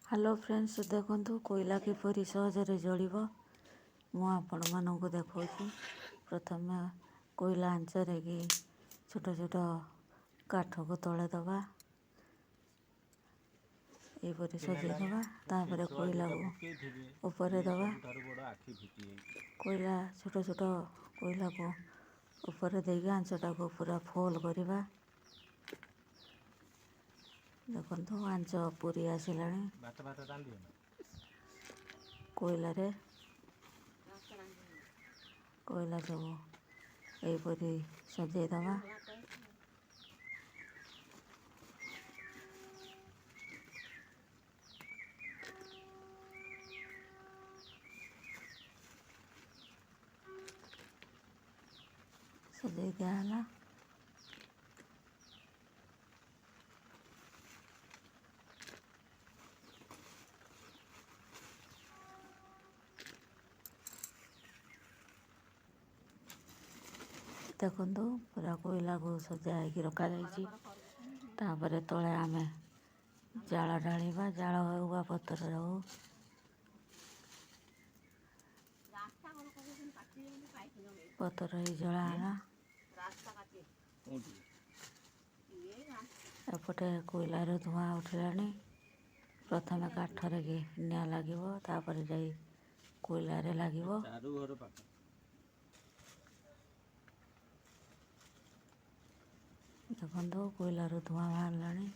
Hello friends, ଦେଖନ୍ତୁ କୋଇଲା କିପରି ସହଜରେ ଜଳିବ ମୁଁ ଆପଣମାନଙ୍କୁ ଦେଖାଉଛି। ପ୍ରଥମେ କୋଇଲା ଆଞ୍ଚରେ କି ଛୋଟ ଛୋଟ କାଠକୁ ତଳେ ଦେବା, ଏହିପରି ସଜେଇ ଦେବା। ତାପରେ କୋଇଲାକୁ ଉପରେ ଦେବା। କୋଇଲା ଛୋଟ ଛୋଟ କୋଇଲାକୁ ଉପରେ ଦେଇକି ଆଞ୍ଚଟାକୁ ପୁରା ଫୁଲ୍ କରିବା। ଦେଖନ୍ତୁ ଆଞ୍ଚ ପୁରି ଆସିଲାଣି କୋଇଲାରେ। କୋଇଲା ସବୁ ଏହିପରି ସଜେଇ ଦେବା। ସଜେଇ ଦିଆହେଲା। ଦେଖନ୍ତୁ ପୁରା କୋଇଲାକୁ ସଜା ହେଇକି ରଖାଯାଇଛି। ତାପରେ ତଳେ ଆମେ ଜାଳ ଢାଳିବା, ଜାଳ ହେଉ ବା ପତ୍ର ହେଉ। ପତ୍ର ହେଇ ଜଳା ହେଲା। ଏପଟେ କୋଇଲାରୁ ଧୂଆଁ ଉଠିଲାଣି। ପ୍ରଥମେ କାଠରେ କି ନିଆଁ ଲାଗିବ, ତାପରେ ଯାଇ କୋଇଲାରେ ଲାଗିବ। ଦେଖନ୍ତୁ କୋଇଲାରୁ ଧୂଆଁ ବାହାରିଲାଣି,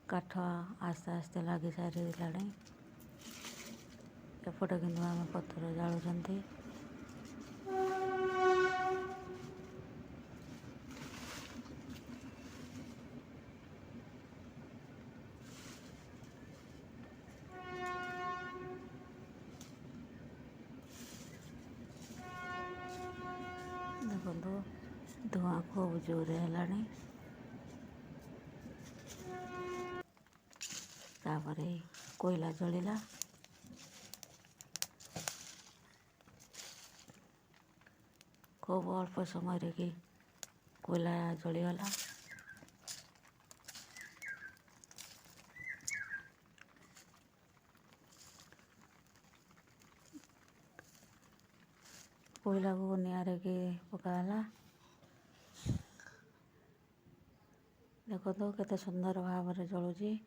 କାଠ ଆସ୍ତେ ଆସ୍ତେ ଲାଗି ସାରିଲାଣି। ଏପଟେ କିନ୍ତୁ ଆମେ ପତ୍ର ଜାଳୁଛନ୍ତି। ଦେଖନ୍ତୁ ଧୂଆଁ ଖୁବ୍ ଜୋରରେ ହେଲାଣି। ତାପରେ କୋଇଲା ଜଳିଲା। ଖୁବ୍ ଅଳ୍ପ ସମୟରେ କି କୋଇଲା ଜଳିଗଲା। କୋଇଲାକୁ ନିଆଁରେ କି ପକାହେଲା। ଦେଖନ୍ତୁ କେତେ ସୁନ୍ଦର ଭାବରେ ଜଳୁଛି।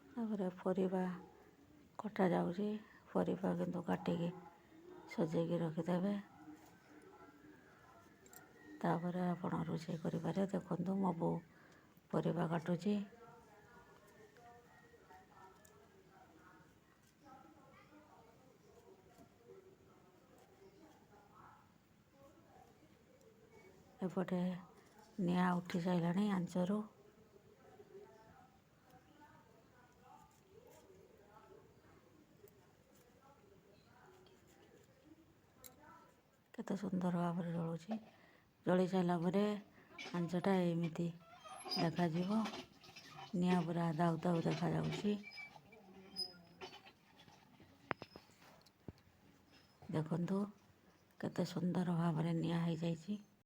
ତାପରେ ପରିବା କଟାଯାଉଛି। ପରିବା କିନ୍ତୁ କାଟିକି ସଜେଇକି ରଖିଦେବେ, ତାପରେ ଆପଣ ରୋଷେଇ କରିପାରିବେ। ଦେଖନ୍ତୁ ମୋ ବୋଉ ପରିବା କାଟୁଛି। ଏପଟେ ନିଆଁ ଉଠି ସାରିଲାଣି ଆଞ୍ଚରୁ। କେତେ ସୁନ୍ଦର ଭାବରେ ଜଳୁଛି। ଜଳି ସାରିଲା ପରେ ଆଞ୍ଚଟା ଏମିତି ଦେଖାଯିବ, ନିଆଁ ପୁରା ଦାଉ ଦାଉ ଦେଖାଯାଉଛି। ଦେଖନ୍ତୁ କେତେ ସୁନ୍ଦର ଭାବରେ ନିଆଁ ହେଇଯାଇଛି।